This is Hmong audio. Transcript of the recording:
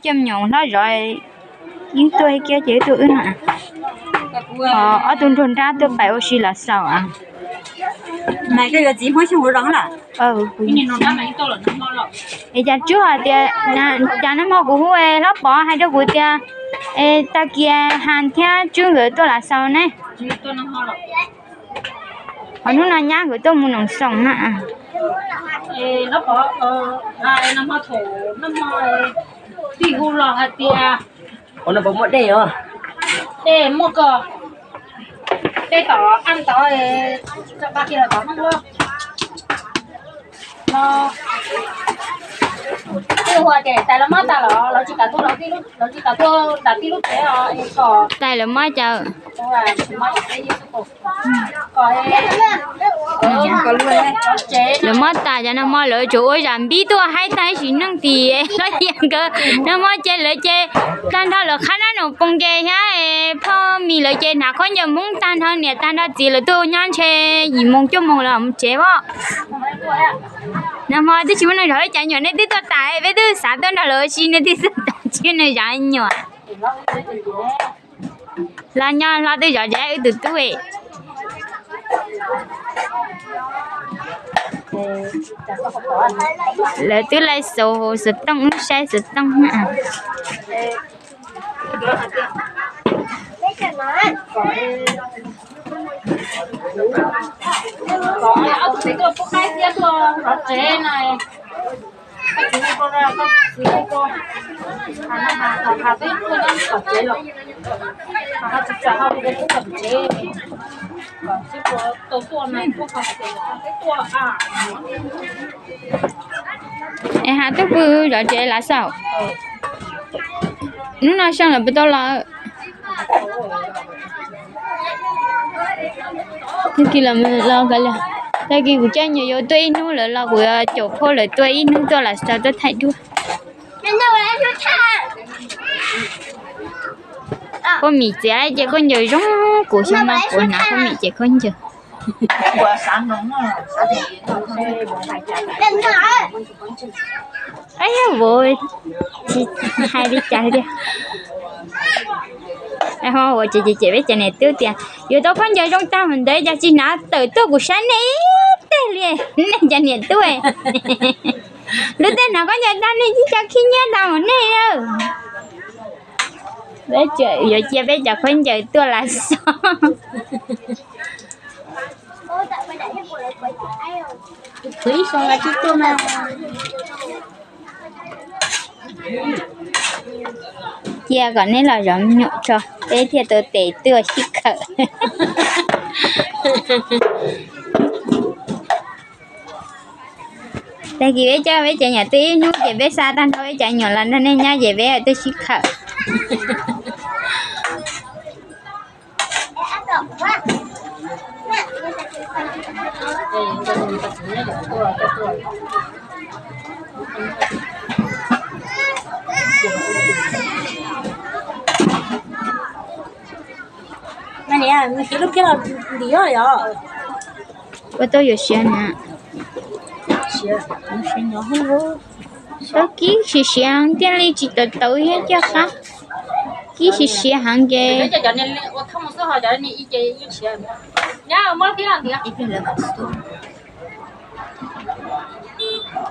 Coj me nyuam hlob zov, ib tuaj kiag ces ib tuaj wb no. Ob tug nraug nrab tuaj pais ua si los xaus. Es cas Tswb hais tias, cas nag hmo kuv hu hlob Pov hais rau kuv tias, es tag kis Has thiab Tswb nkawd tuaj los xaus ne. Ho hnub no nyab nkawd tuaj mus noos xoos na. Ua no puas muaj dej os? Dej muaj ko, dej tom aj tod, tso pa kiag los tom Hmoob Lauj. Twb hu tias tais los mob tas los lawv tsis kam tuaj, lawv tsis kam tuaj nram tij lub tsev os. Tais lawv mob cas? Lawv mob tas cov nag hmo lawv tsuas ua zam npib tuaj haib tag sim neej tim hlob Yias nkawd. Nag hmo ces lawv ces tag nrho lawv qhab nab nus poo ces thiab phoj mis lawv ces hnav khaub ncaws Hmoob tag nrho niam tag nrho txiv lawv tuaj nyob ntshe yim moo cuaj moo lawv mus tsev os. Nag hmo twb tsis muaj neeg zov peb cov nyuam, nej twb tuaj tas, peb twb xav tuaj nrog lawv ua si, nej twb tuaj tas tsis muaj neeg zov nyuam. Hlob nyob hlob twb zov zov wb tus tub. Lawv twb laij xov xov tooj, wb saib xov tooj na. Es Has twb pw zov tsev lawm xwb. Hnub no Seej lawv puas tau los? Tag kis los, tag kis kuv coj nyuam yaus tuaj ib hnub, lawv los kuv yuav caum phauj lawv tuaj ib hnub tuaj los xaus tuaj thaij duab. Khaub mis txiav ces khaub ncaws zoo, kuv xyov mas kuv hnav khaub mis ces khaub ncaws. Vauv, tsis hais li cas tiag. Ho ua ces ces peb cov niam tub tias yuav tau khaub ncaws zoo tag mus ntawd cas tsis hnav tawm tuaj kuv saib nej ib teg li, nej cov niam tub. Lub tej hnav khaub ncaws tag nej ib co khib nyiab tag mus nej. Yuav cia peb cov khaub ncaws tuaj los xaus. Cia kom neb los zov me nyuam tso, peb thiaj tau tes tuaj sib khawm. Tag kis peb coj peb cov nyuam tuaj ib hnub ces peb xa tag nrho peb cov nyuam los nrog nej nyob ces peb tuaj sib khawm. Ua tau yuav siav na. Tau kib siav siav thiaj li tsis tawv tawv thiab caj qab. Kib siav siav heev ces